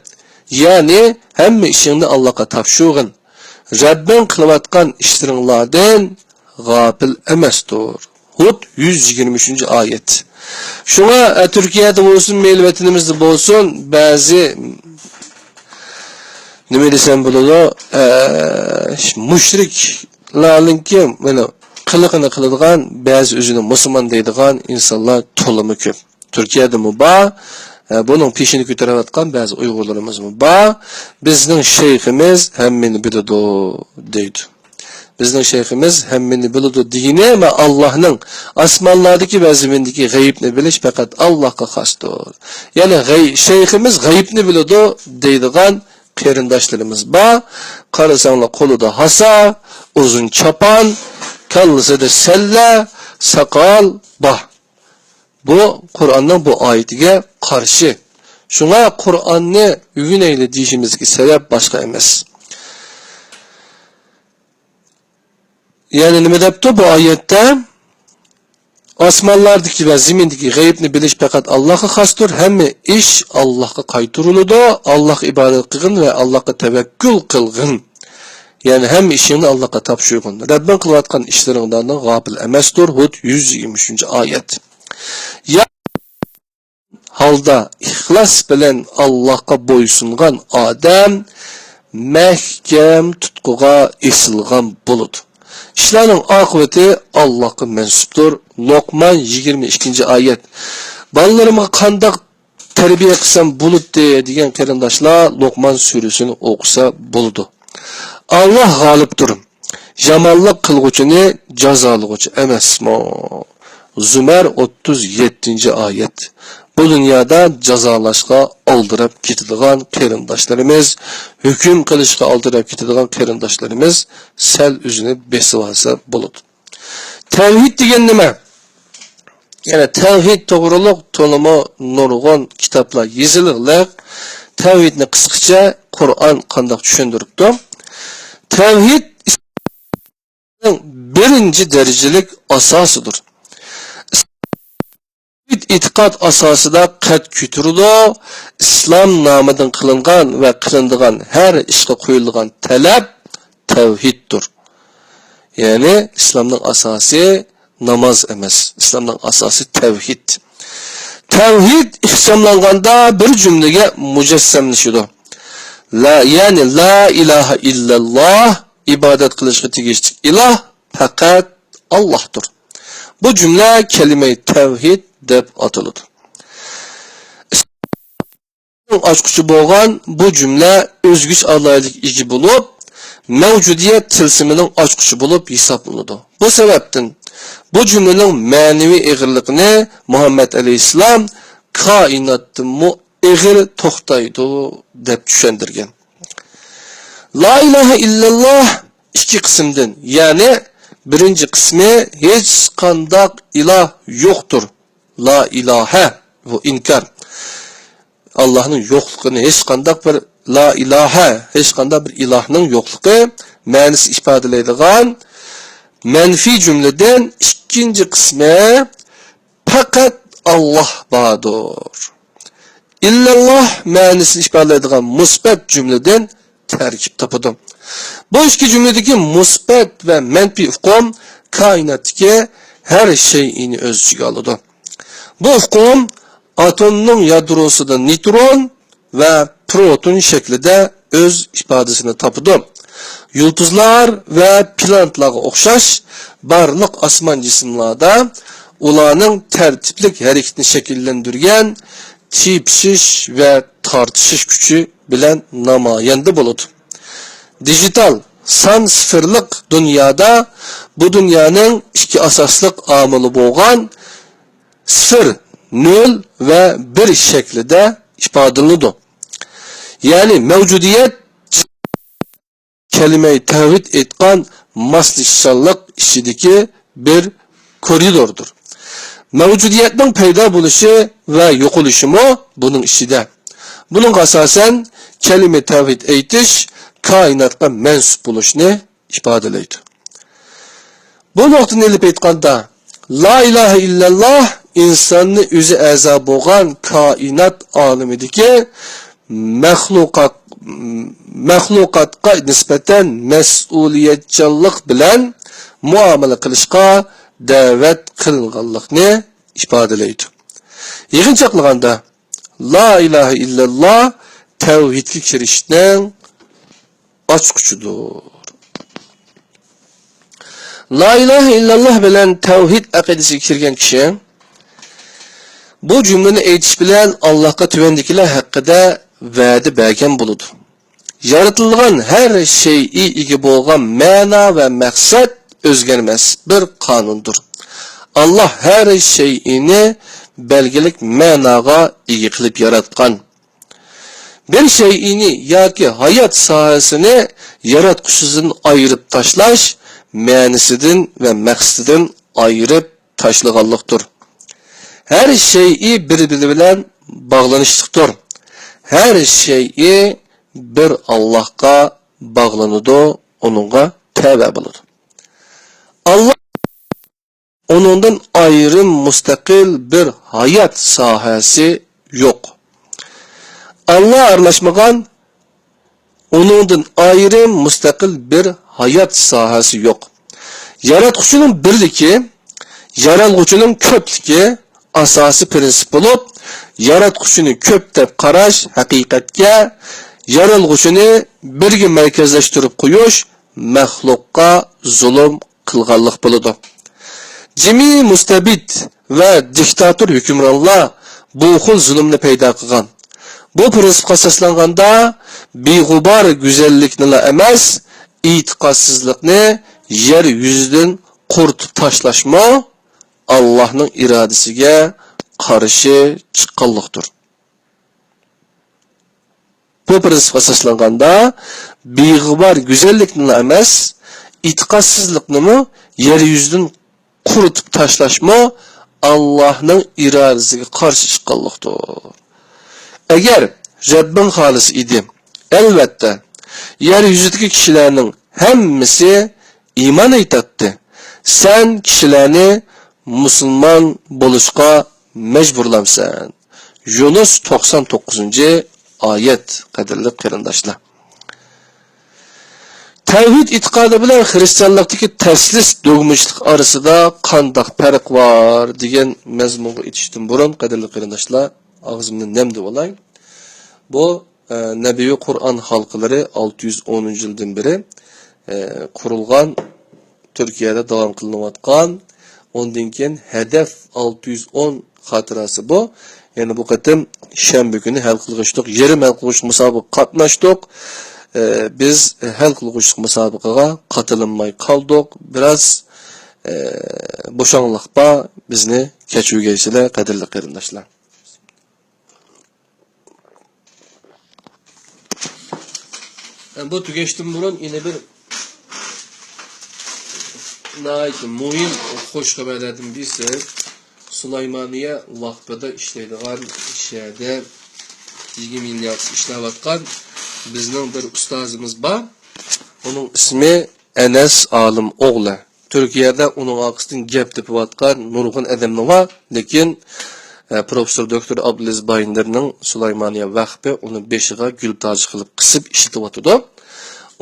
يەنى ھەممە ئىشىڭنى ئاللاغا تاپشۇرغىن. رەببىڭ قىلىۋاتقان ئىشلىرىڭلاردىن غاپىل ئەمەستۇر. ھۇد يۈز يىگىرمە ئۈچىنچى ئايەت. شۇڭا، ئە، تۈركىيەدە بولسۇن، مەيلى ۋەتىنىمىزدە بولسۇن، بەزى، نېمە دېسەم بولىدۇ، ئە، مۇشرىكلارنىڭكى، مانا، قىلىقىنى قىلىدىغان، بەزى ئۆزىنى مۇسۇلمان دەيدىغان ئىنسانلار تولىمۇ كۆپ. تۈركىيەدىمۇ بار، ئە، بۇنىڭ پېشىنى كۆتۈرۈۋاتقان بەزى ئۇيغۇرلىرىمىزمۇ بار. بىزنىڭ شەيخىمىز ھەممىنى بىلىدۇ، دەيدۇ. بىزنىڭ شەيخىمىز ھەممىنى بىلىدۇ دېگىنى ۋە ئاللاھنىڭ ئاسمانلاردىكى ۋە زېمىندىكى غەيىبنى بىلىش پەقەت ئاللاھقا خاستۇر. يەنى غەي-، شەيخىمىز غەيىبنى بىلىدۇ دەيدىغان قېرىنداشلىرىمىز بار. قارىساڭلار، قولىدا ھاسا، ئۇزۇن چاپان، كاللىسىدا سەللە، ساقال بار. بۇ قۇرئاننىڭ بۇ ئايىتىگە قارشى. شۇڭا قۇرئاننى ئۆگىنەيلى دېيىشىمىزدىكى سەۋەب باشقا ئەمەس. يەنى نېمە دەپتۇ بۇ ئايەتتە؟ ئاسمانلاردىكى ۋە زېمىندىكى غەيىبنى بىلىش پەقەت ئاللاھقا خاستۇر. ھەممە ئىش ئاللاھقا قايتۇرۇلىدۇ. ئاللاھقا ئىبادەت قىلغىن ۋە ئاللاھقا تەۋەككۈل قىلغىن. يەنى ھەممە ئىشىڭنى ئاللاھقا تاپشۇرغىن. رەببىڭ قىلىۋاتقان ئىشلىرىڭدىن غاپىل ئەمەستۇر. ھۇد يۈز يىگىرمە ئۈچىنچى ئايەت. يا ھالدا ئىخلاس بىلەن ئاللاھقا بويسۇنغان ئادەم مەھكەم تۇتقۇغا ئېسىلغان بولىدۇ. ئىشلارنىڭ ئاقىۋىتى ئاللاھقا مەنسۇپتۇر. لوقمان يىگىرمە ئىككىنچى ئايەت. بالىلىرىمغا قانداق تەربىيە قىلسام بولىدۇ دېگەن قېرىنداشلار لوقمان سۈرىسىنى ئوقۇسا بولىدۇ. ئاللاھ غالىبتۇر. يامانلىق قىلغۇچىنى جازالىغۇچى ئەمەسمۇ؟ زۇمەر ئوتتۇز يەتتىنچى ئايەت. بۇ دۇنيادا جازالاشقا ئالدىراپ كېتىدىغان قېرىنداشلىرىمىز، ھۆكۈم قىلىشقا ئالدىراپ كېتىدىغان قېرىنداشلىرىمىز سەل ئۆزىنى بېسىۋالسا بولىدۇ. تەۋھىد دېگەن نېمە؟ يەنە تەۋھىد توغرۇلۇق تولىمۇ نۇرغۇن كىتابلار يېزىلغلىق. تەۋھىدنى قىسقىچە قۇرئان قانداق چۈشەندۈرۈپتۇ؟ تەۋھىد ئىسلامنىڭ بىرىنچى دەرىجىلىك ئاساسىدۇر. ئېتىقاد ئاساسىدا قەد كۆتۈرىدۇ. ئىسلام نامىدىن قىلىنغان ۋە قىلىنىدىغان ھەر ئىشقا قويۇلىدىغان تەلەپ تەۋھىدتۇر. يەنى ئىسلامنىڭ ئاساسى ناماز ئەمەس، ئىسلامنىڭ ئاساسى تەۋھىد. تەۋھىد ئىخچاملانغاندا بىر جۈملىگە مۇجەسسەملىشىدۇ. لا، يەنى لا ئىلاھە ئىللەللا، ئىبادەت قىلىشقا تېگىشلىك ئىلاھ پەقەت ئاللاھتۇر. بۇ جۈملە كەلىمەي تەۋھىد دەپ ئاتىلىدۇ. ئاچقۇچى بولغان بۇ جۈملە ئۆزگىچە ئالاھىدىلىككە ئىگە بولۇپ، مەۋجۇدىيەت تىلسىمىنىڭ ئاچقۇچى بولۇپ ھېسابلىنىدۇ. بۇ سەۋەبتىن بۇ جۈملىنىڭ مەنىۋى ئېغىرلىقىنى مۇھەممەد ئەلەيھىسسالام كائىناتتىنمۇ ئېغىر توختايدۇ دەپ چۈشەندۈرگەن. لا ئىلاھە ئىللەللا ئىككى قىسىمدىن، يەنى بىرىنچى قىسمى ھېچقانداق ئىلاھ يوقتۇر. لا ئىلاھە، بۇ ئىنكار. ئاللاھنىڭ يوقلۇقىنى، ھېچقانداق بىر لا ئىلاھە، ھېچقانداق بىر ئىلاھنىڭ يوقلۇقى مەنىسى ئىپادىلەيدىغان مەنفىي جۈملىدىن. ئىككىنچى قىسمى پەقەت ئاللاھ باردۇر. ئىللەللاھ مەنىسىنى ئىپادىلەيدىغان مۇسبەت جۈملىدىن تەركىب تاپىدۇ. بۇ ئىككى جۈملىدىكى مۇسبەت ۋە مەنپىي ئۇقۇم كائىناتتىكى ھەر شەيئىنى ئۆز ئىچىگە ئالىدۇ. بۇ ئۇقۇم ئاتومنىڭ يادروسىدا نېيترون ۋە پروتون شەكلىدە ئۆز ئىپادىسىنى تاپىدۇ. يۇلتۇزلار ۋە پلانېتلارغا ئوخشاش بارلىق ئاسمان جىسىملاردا ئۇلارنىڭ تەرتىپلىك ھەرىكىتىنى شەكىللەندۈرگەن تېپىشىش ۋە تارتىشىش كۈچى بىلەن نامايەندە بولىدۇ. دىجىتال سان سىفىرلىق دۇنيادا بۇ دۇنيانىڭ ئىككى ئاساسلىق ئامىلى بولغان سىر، نۆل ۋە بىر شەكلىدە ئىپادىلىنىدۇ. يەنى مەۋجۇدىيەت كەلىمەي تەۋھىد ئېيتقان ماسلىشىشچانلىق ئىچىدىكى بىر كورىدوردۇر. مەۋجۇدىيەتنىڭ پەيدا بولۇشى ۋە يوقىلىشىمۇ بۇنىڭ ئىچىدە. بۇنىڭغا ئاساسەن، كەلىمە تەۋھىد ئېيتىش كائىناتقا مەنسۇپ بولۇشنى ئىپادىلەيدۇ. بۇ نۇقتىنى ئېلىپ ئېيتقاندا، لا ئىلاھە ئىللەللا ئىنساننى ئۆزى ئەزا بولغان كائىنات ئالىمىدىكى مەخلۇقات، مەخلۇقاتقا نىسبەتەن مەسئۇلىيەتچانلىق بىلەن مۇئامىلە قىلىشقا دەۋەت قىلىنغانلىقنى ئىپادىلەيدۇ. يىغىنچاقلىغاندا، لا ئىلاھە ئىللەللا تەۋھىدكە كىرىشنىڭ ئاچقۇچىدۇر. لا ئىلاھە ئىللەللا بىلەن تەۋھىد ئەقىدىسىگە كىرگەن كىشى بۇ جۈملىنى ئېيتىش بىلەن ئاللاھقا تۆۋەندىكىلەر ھەققىدە ۋەدە بەرگەن بولىدۇ. يارىتىلغان ھەر شەيئى ئىگە بولغان مەنا ۋە مەقسەت ئۆزگەرمەس بىر قانۇندۇر. ئاللاھ ھەر شەيئىنى بەلگىلىك مەناغا ئىگە قىلىپ ياراتقان. بىر شەيئىنى ياكى ھايات ساھەسىنى ياراتقۇچىسىدىن ئايرىپ تاشلاش مەنىسىدىن ۋە مەقسىتىدىن ئايرىپ تاشلىغانلىقتۇر. ھەر شەيئى بىر-بىرى بىلەن باغلىنىشلىقتۇر. ھەر شەيئى بىر ئاللاھقا باغلىنىدۇ، ئۇنىڭغا تەۋە بولىدۇ. ئاللاھ ئۇنىڭدىن ئايرىم مۇستەقىل بىر ھايات ساھەسى يوق. ئاللاھ ئارىلاشمىغان، ئۇنىڭدىن ئايرىم مۇستەقىل بىر ھايات ساھەسى يوق. ياراتقۇچىنىڭ بىرلىكى، يارالغۇچىنىڭ كۆپلۈكى ئاساسىي پىرىنسىپ بولۇپ، ياراتقۇچىنى كۆپ دەپ قاراش ھەقىقەتكە، يارالغۇچىنى بىرگە مەركەزلەشتۈرۈپ قويۇش مەخلۇققا زۇلۇم قىلغانلىق بولىدۇ. جىمى مۇستەبىت ۋە دىكتاتور ھۆكۈمرانلار بۇ خىل زۇلۇمنى پەيدا قىلغان. بۇ پىرىنسىپقا ئاساسلانغاندا، بىغۇبار گۈزەللىكنىلا ئەمەس، ئېتىقادسىزلىقنى يەر يۈزىدىن قۇرۇتۇپ تاشلاشمۇ ئاللاھنىڭ ئىرادىسىگە قارشى چىققانلىقتۇر. بۇ پىرىنسىپقا ئاساسلانغاندا، بىغۇبار گۈزەللىكنىلا ئەمەس، ئېتىقادسىزلىقنىمۇ يەر يۈزىدىن قۇرۇتۇپ تاشلاشمۇ ئاللاھنىڭ ئىرادىسىگە قارشى چىققانلىقتۇر. ئەگەر رەببىڭ خالىسا ئىدى، ئەلۋەتتە، يەر يۈزىدىكى كىشىلەرنىڭ ھەممىسى ئىمان ئېيتاتتى. سەن كىشىلەرنى مۇسۇلمان بولۇشقا مەجبۇرلامسەن؟ يۇنۇس توقسان توققۇزىنچى ئايەت، قەدىرلىك قېرىنداشلار. تەۋھىد ئېتىقادى بىلەن خىرىستىيانلىقتىكى تەسلىس دوگمىچىلىق ئارىسىدا قانداق پەرق بار دېگەن مەزمۇنغا ئېتىشتىن بۇرۇن، قەدىرلىك قېرىنداشلار، ئاغزىمنى نەم دېۋالاي. بۇ، ئە، نەبىۋى قۇرئان ھالقىلىرى ئالتە يۈز ئونىنچى يىلدىن بېرى، ئە، قۇرۇلغان، تۈركىيەدە داۋام قىلىنىۋاتقان، ئۇندىن كېيىن ھەدەف ئالتە يۈز ئون خاتىرىسى بۇ. يەنى بۇ قېتىم شەنبە كۈنى ھەل قىلغۇچلۇق، يېرىم ھەل قىلغۇچلۇق مۇسابىقىگە قاتناشتۇق. ئە، بىز ھەل قىلغۇچلۇق مۇسابىقىگە قاتىلالماي قالدۇق. بىراز، ئە، بوشاڭلىق بار، بىزنى كەچۈرگەيسىلەر، قەدىرلىك قېرىنداشلار. بۇ تۈگەشتىن بۇرۇن يەنە بىر ناھايىتى مۇھىم خۇش خەۋەرلەردىن بىرسى، سۇلايمانىيە ۋەقپىدە ئىشلەيدىغان، شەھەردە يىگىرمە يىل ياقىسى ئىشلەۋاتقان بىزنىڭ بىر ئۇستازىمىز بار. ئۇنىڭ ئىسمى ئەنەس ئالىم ئوغلى. تۈركىيەدە ئۇنىڭ ئارقىسىدىن گەپ تېپىۋاتقان نۇرغۇن ئادەملەر بار، لېكىن، ئە، پروفېسسور دوكتور ئابدۇلئەزىز بايىندىرنىڭ سۇلايمانىيە ۋەقپى ئۇنى بېشىغا گۈل تاجى قىلىپ قىسىپ ئىشلىتىۋاتىدۇ.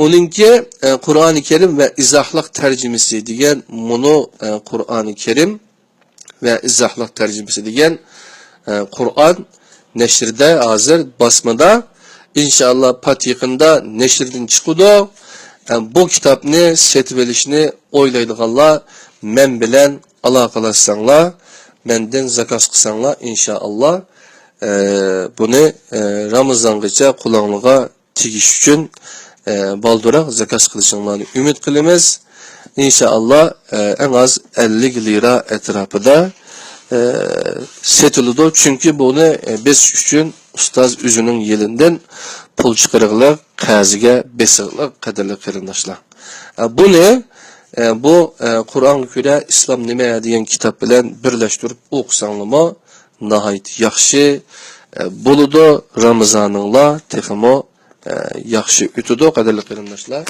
ئۇنىڭكى، ئە، قۇرئانى كەرىم ۋە ئىزاھلىق تەرجىمىسى دېگەن مۇنۇ، ئە، قۇرئانى كەرىم ۋە ئىزاھلىق تەرجىمىسى دېگەن، ئە، قۇرئان نەشرىدە ھازىر باسمىدا، ئىنشائاللا پات يېقىندا نەشردىن چىقىدۇ. ئە، بۇ كىتابنى سېتىۋېلىشنى ئويلايدىغانلار مەن بىلەن ئالاقىلەشسەڭلار، مەندىن زاكاز قىلساڭلار، ئىنشائاللا، ئە، بۇنى، ئە، رامىزانغىچە قولۇڭلارغا تېگىش ئۈچۈن، ئە، بالدۇرراق زاكاز قىلىشىڭلارنى ئۈمىد قىلىمىز. ئىنشائاللا، ئە، ئەڭ ئاز ئەللىك لىرا ئەتراپىدا، ئە، سېتىلىدۇ. چۈنكى بۇنى، ئە، بېسىش ئۈچۈن ئۇستاز ئۆزىنىڭ يېلىندىن پۇل چىقىرىغلىق، قەرزگە بېسىغلىق، قەدىرلىك قېرىنداشلار. ئە، بۇنى، ئە، بۇ، ئە، قۇرئانغا كۆرە ئىسلام نېمە دېگەن كىتاب بىلەن بىرلەشتۈرۈپ ئوقۇساڭلارمۇ ناھايىتى ياخشى، ئە، بولىدۇ. رامىزانىڭلار تېخىمۇ ئە، ياخشى ئۆتىدۇ، قەدىرلىك قېرىنداشلار.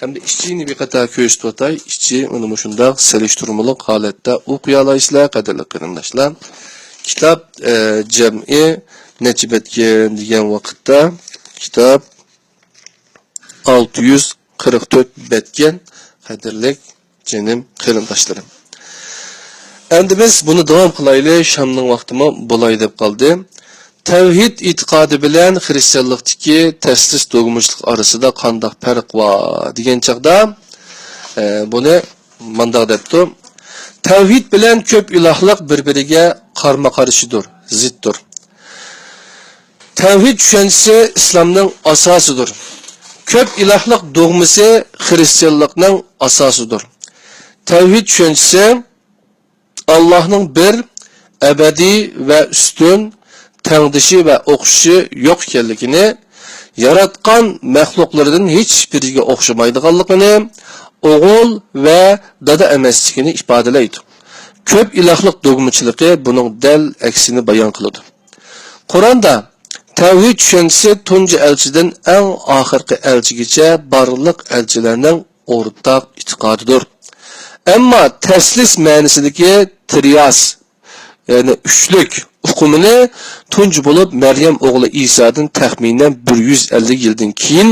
ئەمدى ئىچىنى بىر قېتىم كۆرسىتىۋاتاي. ئىچى مانا مۇشۇنداق سېلىشتۇرمىلىق ھالەتتە ئوقۇيالايسىلەر، قەدىرلىك قېرىنداشلار. كىتاب، ئە، جەمئىي نەچچە بەتكەن دېگەن ۋاقىتتا، كىتاب ئالتە يۈز قىرىق تۆت بەتكەن، قەدىرلىك جېنىم قېرىنداشلىرىم. ئەمدى بىز بۇنى داۋام قىلايلى، شامنىڭ ۋاقتىمۇ بولاي دەپ قالدى. تەۋھىد ئېتىقادى بىلەن خىرىستىيانلىقتىكى تەسلىس دوگمىچىلىق ئارىسىدا قانداق پەرق بار دېگەن چاغدا، ئە، بۇنى مانداق دەپتۇ. تەۋھىد بىلەن كۆپ ئىلاھلىق بىر-بىرىگە قارمۇ-قارشىدۇر، زىتتۇر. تەۋھىد چۈشەنچىسى ئىسلامنىڭ ئاساسىدۇر. كۆپ ئىلاھلىق دوگمىسى خىرىستىيانلىقنىڭ ئاساسىدۇر. تەۋھىد چۈشەنچىسى ئاللاھنىڭ بىر، ئەبەدىي ۋە ئۈستۈن، تەڭدىشى ۋە ئوخشىشى يوق ئىكەنلىكىنى، ياراتقان مەخلۇقلىرىدىن ھېچبىرىگە ئوخشىمايدىغانلىقىنى، ئوغۇل ۋە دادا ئەمەسلىكىنى ئىپادىلەيدۇ. كۆپ ئىلاھلىق دوگمىچىلىقى بۇنىڭ دەل ئەكسىنى بايان قىلىدۇ. قۇرئاندا تەۋھىد چۈشەنچىسى تۇنجى ئەلچىدىن ئەڭ ئاخىرقى ئەلچىگىچە بارلىق ئەلچىلەرنىڭ ئورتاق ئېتىقادىدۇر. ئەمما تەسلىس مەنىسىدىكى ترىاس، يەنى ئۈچلۈك ئۇقۇمىنى تۇنجى بولۇپ مەريەم ئوغلى ئىسادىن تەخمىنەن بىر يۈز ئەللىك يىلدىن كېيىن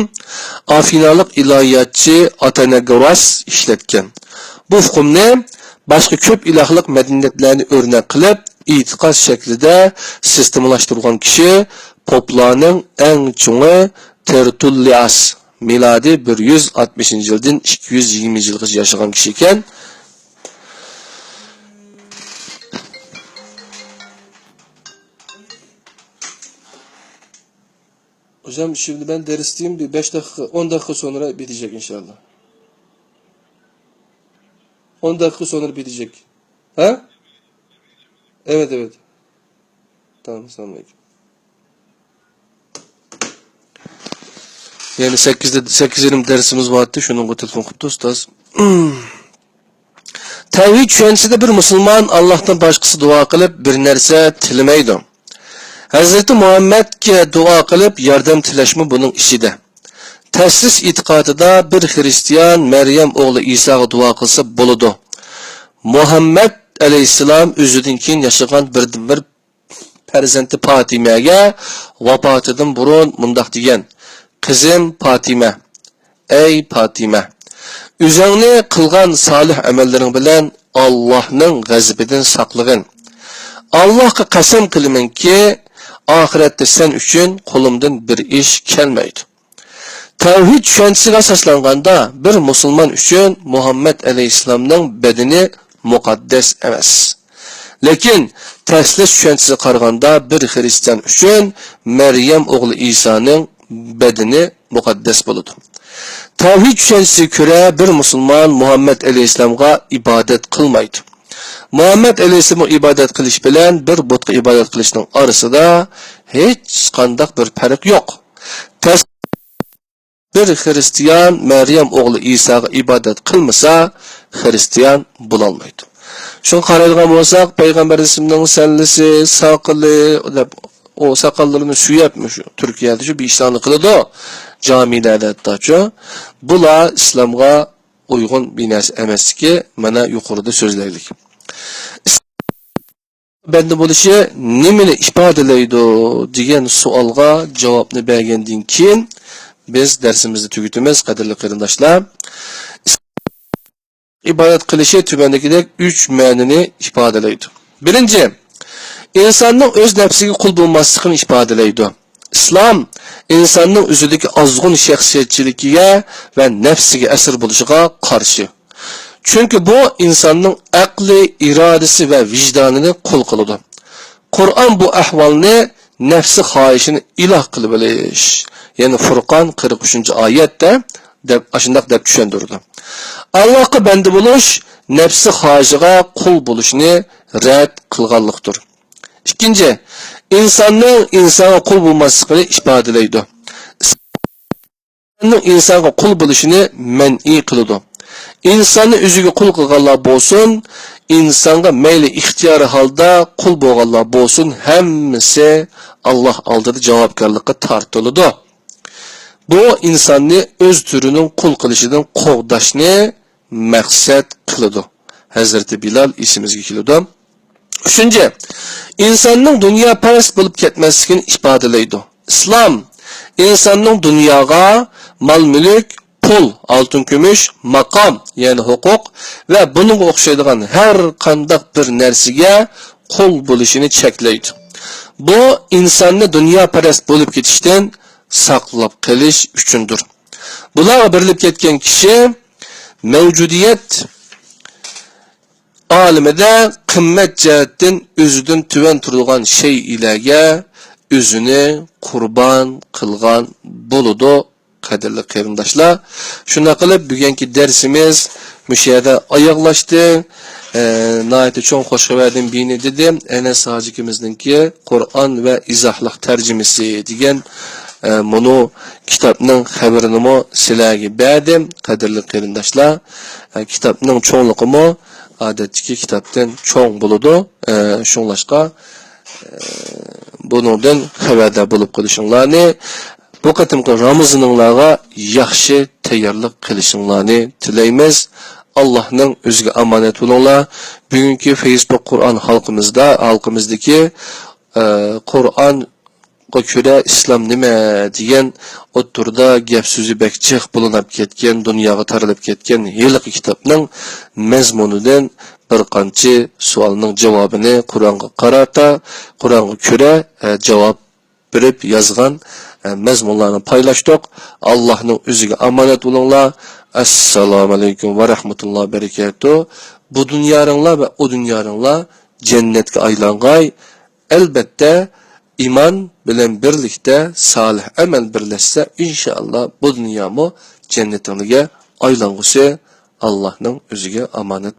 ئافىنالىق ئىلاھىياتچى ئاتاناگوراس ئىشلەتكەن. بۇ ئۇقۇمنى باشقا كۆپ ئىلاھلىق مەدەنىيەتلەرنى ئۆرنەك قىلىپ، ئېتىقاد شەكلىدە سىستېمىلاشتۇرغان كىشى پوپلارنىڭ ئەڭ چوڭى تېرتۇللىئاس، مىلادىي بىر يۈز ئاتمىشىنچى يىلدىن ئىككى يۈز يىگىرمىنچى يىلغىچە ياشىغان كىشى ئىكەن. Hocam, şimdi ben dersteyim, bir beş dakika, on dakika sonra bitecek inşallah. On dakika sonra bitecek. Ha? Evet, evet. Tamam, selamun aleyküm. يەنە سەككىزدە، سەككىز يېرىم دەرسىمىز بارتتى، شۇنىڭغا تېلېفون قىپتۇ ئۇستاز. تەۋھىد چۈشەنچىسىدە بىر مۇسۇلمان ئاللاھتىن باشقىسى دۇئا قىلىپ بىر نەرسە تىلىمەيدۇ. ھەزرىتى مۇھەممەدكە دۇئا قىلىپ ياردەم تىلەشمۇ بۇنىڭ ئىچىدە. تەسلىس ئېتىقادىدا بىر خىرىستىيان مەريەم ئوغلى ئىساغا دۇئا قىلسا بولىدۇ. مۇھەممەد ئەلەيھىسسالام ئۆزىدىن كېيىن ياشىغان بىردىنبىر پەرزەنتى پاتىمەگە ۋاپاتىدىن بۇرۇن مۇنداق دېگەن: «قىزىم پاتىمە، ئەي پاتىمە، ئۆزۈڭنى قىلغان سالىھ ئەمەللىرىڭ بىلەن ئاللاھنىڭ غەزىپىدىن ساقلىغىن. ئاللاھقا قەسەم قىلىمەنكى، ئاخىرەتتە سەن ئۈچۈن قولۇمدىن بىر ئىش كەلمەيدۇ.» تەۋھىد چۈشەنچىسىگە ئاساسلانغاندا، بىر مۇسۇلمان ئۈچۈن مۇھەممەد ئەلەيھىسسالامنىڭ بەدىنى مۇقەددەس ئەمەس. لېكىن تەسلىس چۈشەنچىسىگە قارىغاندا، بىر خىرىستىيان ئۈچۈن مەريەم ئوغلى ئىسانىڭ بەدىنى مۇقەددەس بولىدۇ. تەۋھىد چۈشەنچىسىگە كۆرە، بىر مۇسۇلمان مۇھەممەد ئەلەيھىسسالامغا ئىبادەت قىلمايدۇ. مۇھەممەد ئەلەيھىسسالامغا ئىبادەت قىلىش بىلەن بىر بۇتقا ئىبادەت قىلىشنىڭ ئارىسىدا ھېچقانداق بىر پەرق يوق. تەس-، بىر خىرىستىيان مەريەم ئوغلى ئىساغا ئىبادەت قىلمىسا، خىرىستىيان بولالمايدۇ. شۇڭا قارايدىغان بولساق، پەيغەمبەر ئەلەيھىسسالامنىڭ سەللىسى، ساقىلى دەپ، ئۇ ساقاللىرىنى سۆيەپ، مۇشۇ تۈركىيەدە شۇ بىر ئىشلارنى قىلىدۇ، جامىلەردە ھەتتاچۇ. بۇلار ئىسلامغا ئۇيغۇن بىر نەرسە ئەمەسلىكى مانا يۇقىرىدا سۆزلەيلىك. بەندە بولۇشى نېمىنى ئىپادىلەيدۇ دېگەن سوئالغا جاۋابنى بەرگەندىن كېيىن، بىز دەرسىمىزنى تۈگىتىمىز، قەدىرلىك قېرىنداشلار. ئىبادەت قىلىشى تۆۋەندىكىدەك ئۈچ مەنىنى ئىپادىلەيدۇ. بىرىنچى، ئىنساننىڭ ئۆز نەپسىگە قۇل بولماسلىقىنى ئىپادىلەيدۇ. ئىسلام ئىنساننىڭ ئۆزىدىكى ئازغۇن شەخسىيەتچىلىكىگە ۋە نەپسىگە ئەسىر بولۇشىغا قارشى. چۈنكى بۇ ئىنساننىڭ ئەقلى، ئىرادىسى ۋە ۋىجدانىنى قۇل قىلىدۇ. قۇرئان بۇ ئەھۋالنى نەپسى خاھىشىنى ئىلاھ قىلىۋېلىش، يەنى فۇرقان قىرىق ئۈچىنچى ئايەتتە دەپ، ئاشۇنداق دەپ چۈشەندۈرىدۇ. ئاللاھقا بەندە بولۇش نەپسى خاھىشىغا قۇل بولۇشنى رەت قىلغانلىقتۇر. ئىككىنچى، ئىنساننىڭ ئىنسانغا قۇل بولماسلىقىنى ئىپادىلەيدۇ. ئىنساننىڭ ئىنسانغا قۇل بولۇشىنى مەنئى قىلىدۇ. ئىنساننى ئۆزىگە قۇل قىلغانلار بولسۇن، ئىنسانغا مەيلى ئىختىيارىي ھالدا قۇل بولغانلار بولسۇن، ھەممىسى ئاللاھ ئالدىدا جاۋابكارلىققا تارتىلىدۇ. بۇ ئىنساننى ئۆز تۈرىنىڭ قۇل قىلىشىدىن قوغداشنى مەقسەت قىلىدۇ. ھەزرىتى بىلال ئېسىمىزگە كېلىدۇ. ئۈچىنچى، ئىنساننىڭ دۇنياپەرەس بولۇپ كەتمەسلىكىنى ئىپادىلەيدۇ. ئىسلام ئىنساننىڭ دۇنياغا، مال-مۈلۈك، پۇل، ئالتۇن-كۈمۈش، ماقام، يەنى ھوقۇق ۋە بۇنىڭغا ئوخشايدىغان ھەر قانداق بىر نەرسىگە قۇل بولۇشىنى چەكلەيدۇ. بۇ ئىنساننى دۇنياپەرەس بولۇپ كېتىشتىن ساقلاپ قېلىش ئۈچۈندۇر. بۇلارغا بېرىلىپ كەتكەن كىشى مەۋجۇدىيەت ئالىمىدە قىممەت جەھەتتىن ئۆزىدىن تۆۋەن تۇرىدىغان شەيئىلەرگە ئۆزىنى قۇربان قىلغان بولىدۇ، قەدىرلىك قېرىنداشلار. شۇنداق قىلىپ، بۈگۈنكى دەرسىمىز مۇشۇ يەردە ئاياغلاشتى. ئە، ناھايىتى چوڭ خوش خەۋەردىن بىرنى دېدىم. ئەنەس ھاجىكىمىزنىڭكى قۇرئان ۋە ئىزاھلىق تەرجىمىسى دېگەن، ئە، مۇنۇ كىتابنىڭ خەۋىرىنىمۇ سىلەرگە بەردىم، قەدىرلىك قېرىنداشلار. ئە، كىتابنىڭ چوڭلۇقىمۇ ئادەتتىكى كىتابتىن چوڭ بولىدۇ. ئە، شۇڭلاشقا، ئە، بۇنىڭدىن خەۋەردار بولۇپ قېلىشىڭلارنى، بۇ قېتىمقى رامىزىنىڭلارغا ياخشى تەييارلىق قىلىشىڭلارنى تىلەيمىز. ئاللاھنىڭ ئۆزىگە ئامانەت بولۇڭلار. بۈگۈنكى فېيسبۇك قۇرئان ھالقىمىزدا، ھالقىمىزدىكى، ئە، قۇرئانغا كۆرە ئىسلام نېمە دېگەن ئوتتۇرىدا گەپ سۆزى بەك جىق بولۇنۇپ كەتكەن، دۇنياغا تارىلىپ كەتكەن ھېلىقى كىتابنىڭ مەزمۇنىدىن بىر قانچە سوئالنىڭ جاۋابىنى قۇرئانغا قارىتا، قۇرئانغا كۆرە، ئە، جاۋاب بېرىپ يازغان، ئە، مەزمۇنلارنى پايلاشتۇق. ئاللاھنىڭ ئۆزىگە ئامانەت بولۇڭلار. ئەسسالامۇ ئەلەيكۇم ۋە رەھمەتۇللاھى ۋە بەرىكاتۇھ. بۇ دۇنياڭلار ۋە ئۇ دۇنياڭلار جەننەتكە ئايلانغاي. ئەلبەتتە، ئىمان بىلەن بىرلىكتە سالىھ ئەمەل بىرلەشسە، ئىنشائاللا، بۇ دۇنيامۇ جەننىتىڭلارگە ئايلانغۇسى. ئاللاھنىڭ ئۆزىگە ئامانەت